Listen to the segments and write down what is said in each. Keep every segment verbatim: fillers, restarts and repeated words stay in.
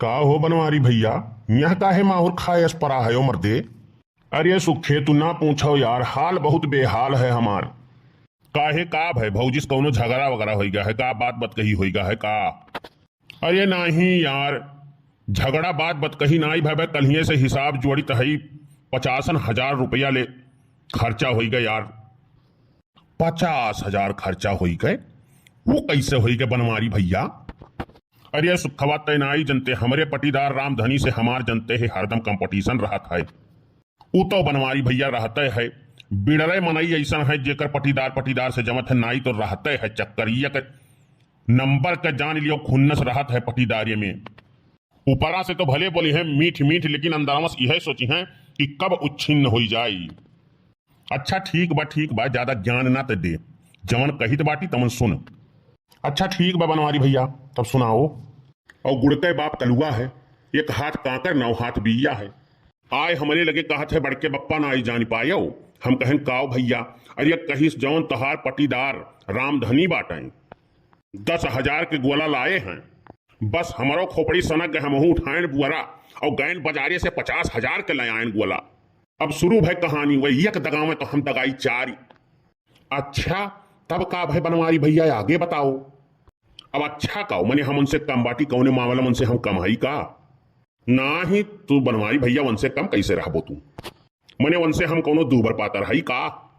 का हो बनवारी भइया, यह काहे माहुर खाए अस परा है ओ मर्दे? अरे सुखे, तू ना पूछो यार, हाल बहुत बेहाल है हमार। काहे, का भय भौजी से कौनो झगड़ा वगैरह होइगा है का? बात बतकही होइगा है का? अरे नाहीं यार, झगड़ा बात बतकही नाहीं भय, कल्हिये से हिसाब जोड़ित हई, पचासन हजार रुपया ले खर्चा होइगा यार। पचास हजार खर्चा होइगा? वो कैसे होइगा बनवारी भइया? अरे सुखवा, तै नाहीं जनते, हमरे पटीदार रामधनी से हमार जनते है, हरदम competition रहत है। उ तो बनवारी भइया रहते है, बिड़रे मनई अइसन है, जेकर पटीदार पटीदार से जमत है, नाई तो रहते है चक्करिया के नंबर के जान लियो, खुन्नस रहत है पटीदारी में। ऊपरा से तो भले बोली है मीठ मीठ, लेकिन अंदरवा से यह सोची है कि कब उच्छिन्न होई जाई। अच्छा ठीक बा, ठीक बा, ज्यादा ज्ञान ना ते दे, जवन कहित बाटी तवन सुन। अच्छा ठीक बा बनवारी भइया, तब सुनाओ। और गुड़के बाप कलुआ है, एक हाथ कांकर नौ हाथ बिया है। आए हमरे लगे कहत है बड़के बप्पा ना आई जान पायो। हम कहन काओ भइया? अरे कहिस जौन तोहार पटीदार रामधनी बाटें, दस हजार के गोला लाए हैं। बस हमरो खोपड़ी सनक गए, हमहू उठाएन बुअरा और गैन बजारे से पचास हजार के ले आएन गोला। अब शुरू भय कहानी, वही एक दगावे तो हम दगाई चारी। अच्छा, तब का भय बनवारी भइया, आगे बताओ। अब अच्छा का, मने हम उनसे कम बाटी, कौने मामला में उनसे हम कम हई का? नाहीं, तू बनवारी भइया उनसे कम कैसे रहबो तू? मने उनसे हम कौनो दूबर पातर हई का?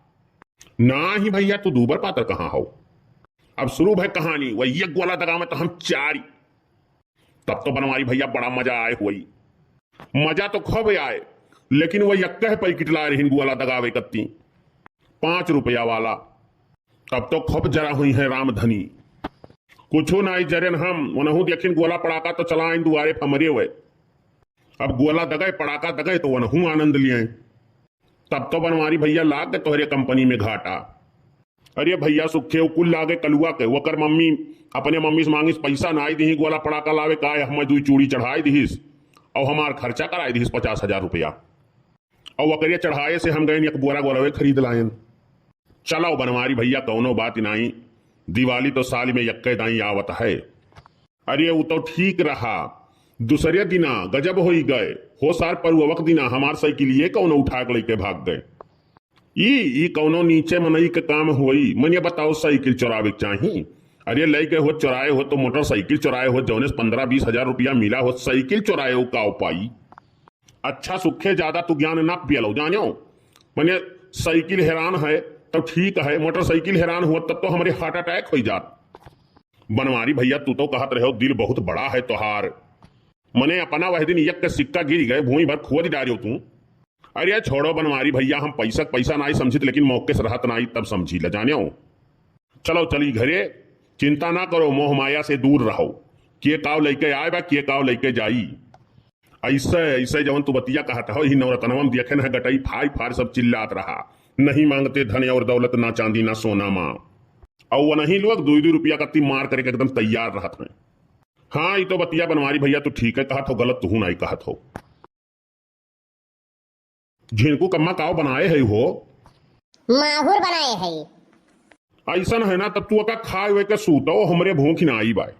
नाहीं भइया, तू दूबर पातर कहाँ हो? अब शुरू भय कहानी, वही एक गोला दगावे तो हम चारी। तब तो बनवारी भइया बड़ा मजा आए हुई। मजा तो खूब आए, लेकिन वह यक्के पैकेट लाए रहिन गोला दगावे कत्ती, पाँच रुपया वाला। तब तो खूब जरा हुई है रामधनी। कुछो नाई जरेन हम, वनहू देखिन गोला पड़ाका तो चला आइन दुआरे फमरे हुए। अब गोला दगे, पड़ाका दगे तो वनहू आनंद लिए। तब तो बनवारी भइया लाग गए तोहरे कंपनी में घाटा। अरे भइया सुखे, उ कुल लागे कलुआ के, वकर मम्मी अपने मम्मी से मांगिस पैसा, नाई दिही गोला पड़ाका लावे का, हमें दुई चूड़ी चढ़ाई दिहिस और हमार खर्चा कराई दिहिस पचास हजार रुपया। और वकरे चढ़ाए से हम गए एक बोरा गोलवे खरीद लायन। चलो बनवारी भइया, कौनो बात नाई, दिवाली तो साल में यक्के दाई आवत है। अरे उ तो ठीक रहा, दूसरे दिना गजब होई गए, हो सार परुवक दिना हमार साइकिलिये कौनो उठा के लेके भाग गए। ई, ई कौनो नीचे मनई के काम होई? मने बताओ, साइकिल चोरावे के चाही? अरे, लइके हो, चोराए हो तो मोटरसाइकिल चोराए हो, जौने से पन्द्रह बीस हजार रुपया मिला हो, साइकिल चोराए हो, का उपाई? अच्छा सुखे, ज्यादा तू ज्ञान ना पियलो, जानो? मने साइकिल हैरान है, तब ठीक है, मोटरसाइकिल हैरान हुआ, तब तो हमरे heart attack होई जात। बनवारी भइया, तू तो कहत रहे हो, दिल बहुत बड़ा है तोहार। मने अपना वह दिन यक के सिक्का गिर गए, भूमि भर खोद डारियो तू। अरे छोड़ो बनवारी भइया, हम पैसा के पैसा नाई समझित, लेकिन मौके से रहत नाई, तब समझी ले, जाने हो। चलो चली घरे, चिंता ना करो, मोह माया से दूर रहो। के काव लइके आए बा, के काव लइके जाई। ऐसे, ऐसे जवन तू बतिया कहत हो, ही नवरतनवा में देखे न है गटई फाड़ फाड़ सब चिल्लात रहा, "नहीं मांगते धन और दौलत, ना चांदी ना सोना माँ।" और वो नहीं लोग दुई दुई रुपया कत्ती मार करे के एकदम तैयार रहत हैं। हाँ, ई तो बतिया बनवारी भइया तू ठीक है कहत हो, गलत तुहू नाई कहत हो। झिनकू कम्मा काव बनाए है हो? माहुर बनाए है। ऐसन है ना, तब तू ओका खाए हुए के सूतो, हमरे भूख ना आई बाय।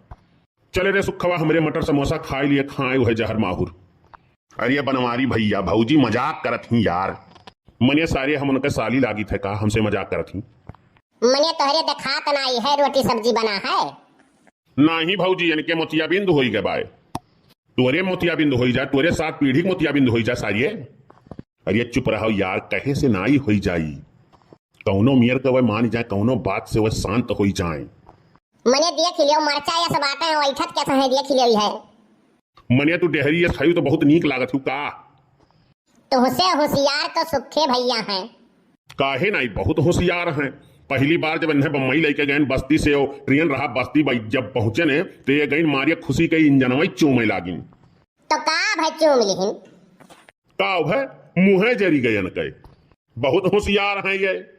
चले रे सुखवा, हमरे मटर समोसा खाए लिए, खाए हुए जहर माहुर। अरे बनवारी भइया, भौजी मजाक करत ही यार। मने सारे हम उनके साली लागित है का, हमसे मजाक करत ही? मने तोहरे देखात नाई है, रोटी सब्जी बना है। नाही भौजी, इनके मोतियाबिंद होई गए बाय। तोरे मोतियाबिंद होई जाए, तोरे सात पीढ़ी के मोतियाबिंद होई जाए सारिये। अरे चुप रहो यार, कहे से नाई होई जाई। कौनो मियर के वह मान जाए, कौनो बात से वह शांत होई जाए। मने देख लियो, मरचा यस बाटे हैं, वैठत कैसे हैं, देख लियो है। मने तू डेहरी यस खायू तो बहुत नीक लागत हूँ का? तुहसे होशियार तो सुखे भइया हैं। काहे नाई, बहुत होशियार हैं। पहली बार जब इन्हें बम्बई लेके गए बस्ती से, वो ट्रेन रहा बस्ती बाई, जब पहुंचे ने तो ये गई मारिया खुशी के इंजनवा चूमे लागिन। तो का भय चूम लिहिन? का भय मुँहे जरी गयन के। बहुत होशियार हैं ये।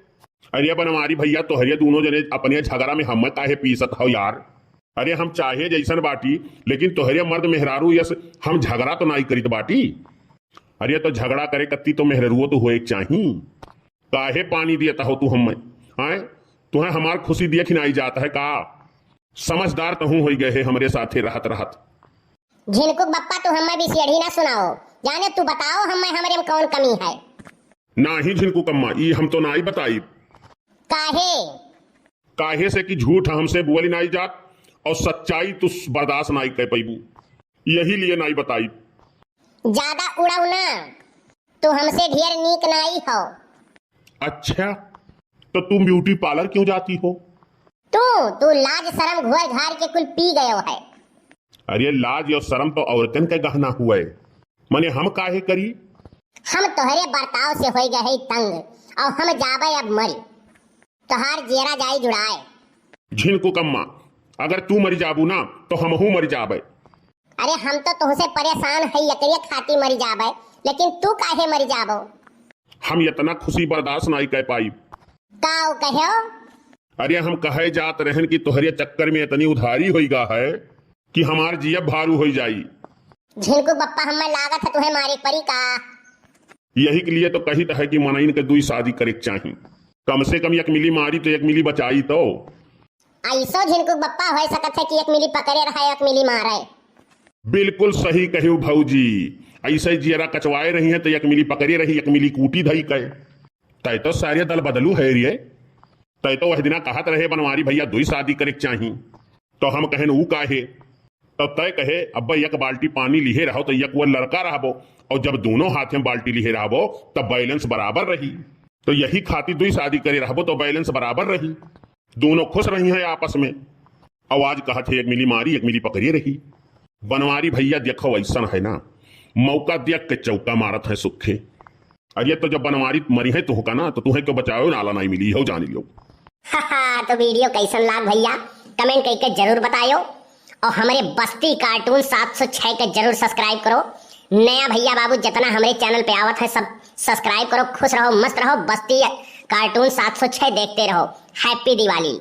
अरे बनवारी भइया, तोहरे दोनों जने अपने झगड़ा में हम काहे पीसत हो यार? अरे हम चाहे जैसन बाटी, लेकिन तोहरे मर्द मेहरारू यस हम झगड़ा तो नाई करित बाटी। अरे तो झगड़ा करे कत्ती तो मेहररुओ तो होए के चाही। काहे पानी दियत हो तू हमें? आए, तुहें हमार खुशी दिया कि नाई जात है का? समझदार तहूँ होई गए है हमरे साथे रहत रहत। झिनकुक बप्पा, तू हम्मे बिसेड़ी ना सुनाओ, जाने तू बताओ हम्मे हमरे में कौन कमी है। नाही झिनकुक अम्मा, ई हम तो नाही बताइब। काहे? काहे से कि झूठ हमसे बोली नाही जात और सच्चाई तू बर्दाश्त नाही कर पैबू, यही लिए नाही बताइब। ज्यादा उड़ाऊ ना, तू हमसे ढेर नीक नाही हो। अच्छा, तो तुम ब्यूटी पार्लर क्यों जाती हो? तू, तू लाज शरम घोर घार के कुल पी गयो है। अरे लाज और शरम तो औरतन का गहना हुआ है, मने हम काहे करी? हम तोहरे बर्ताव से होई गए है तंग, और हम जाबे अब मरी, तोहार जियरा जाई जुड़ाए। झिनकुक अम्मा, अगर तू मरी जाबू ना तो हमहू मरी जाबे। अरे हम तो तुहसे परेशान है, एकरे खातिर मरी जाबे, लेकिन तू काहे मरी जाबो? हम इतना खुशी बर्दाश्त नाही कर पाई। का कहो? अरे हम कहे जात रहन कि तोहरे चक्कर में इतनी उधारी होई गा है कि हमार जियब भारू होई जाई। झिनकुक बप्पा, हमें लागत है तुम्हें मारे परी का? यही के लिए तो कहित है कि मनइन के दुई शादी करे के चाही, कम से कम एक मिली मारी तो एक मिली बचाई तो। ऐसो झिनकुक बप्पा हो सकत है कि एक मिली पकड़े रहे, एक मिली मारे। बिल्कुल सही कहियो भौजी, ऐसे जियरा कचवाए रही है तो एक मिली पकड़े रही, एक मिली कूटी धई के। तय तो सारे दल बदलू है रे। तय तो वह दिना कहत रहे बनवारी भैया दुई शादी करे के चाही, तो हम कहन ऊ काहे? तब तय कहे अब एक बाल्टी पानी लिहे रहो तो एक वो लड़का रहबो, और जब दोनों हाथ में बाल्टी लिहे रहबो तब बैलेंस बराबर रही। तो यही खातिर दुई शादी करे रहबो तो बैलेंस बराबर रही, दोनों खुश रही हैं आपस में। और आज कहत है एक मिली मारी एक मिली पकड़िए रही। बनवारी भैया देखो ऐसन है ना, मौका देख के चौका मारत है सुखे। अरे तो जब बनवारी मरी है तुहका ना तो तुहे क्यों बचाओ, नाला नाही मिली हो जानी लो। तो वीडियो कैसन लाग भैया, कमेंट करके जरूर बतायो। और हमारे बस्ती कार्टून सात सौ छह के जरूर सब्सक्राइब करो। नया भैया बाबू जितना हमारे चैनल पे आवत है सब सब्सक्राइब करो। खुश रहो, मस्त रहो, बस्ती कार्टून सात सौ छह देखते रहो। हैप्पी दिवाली।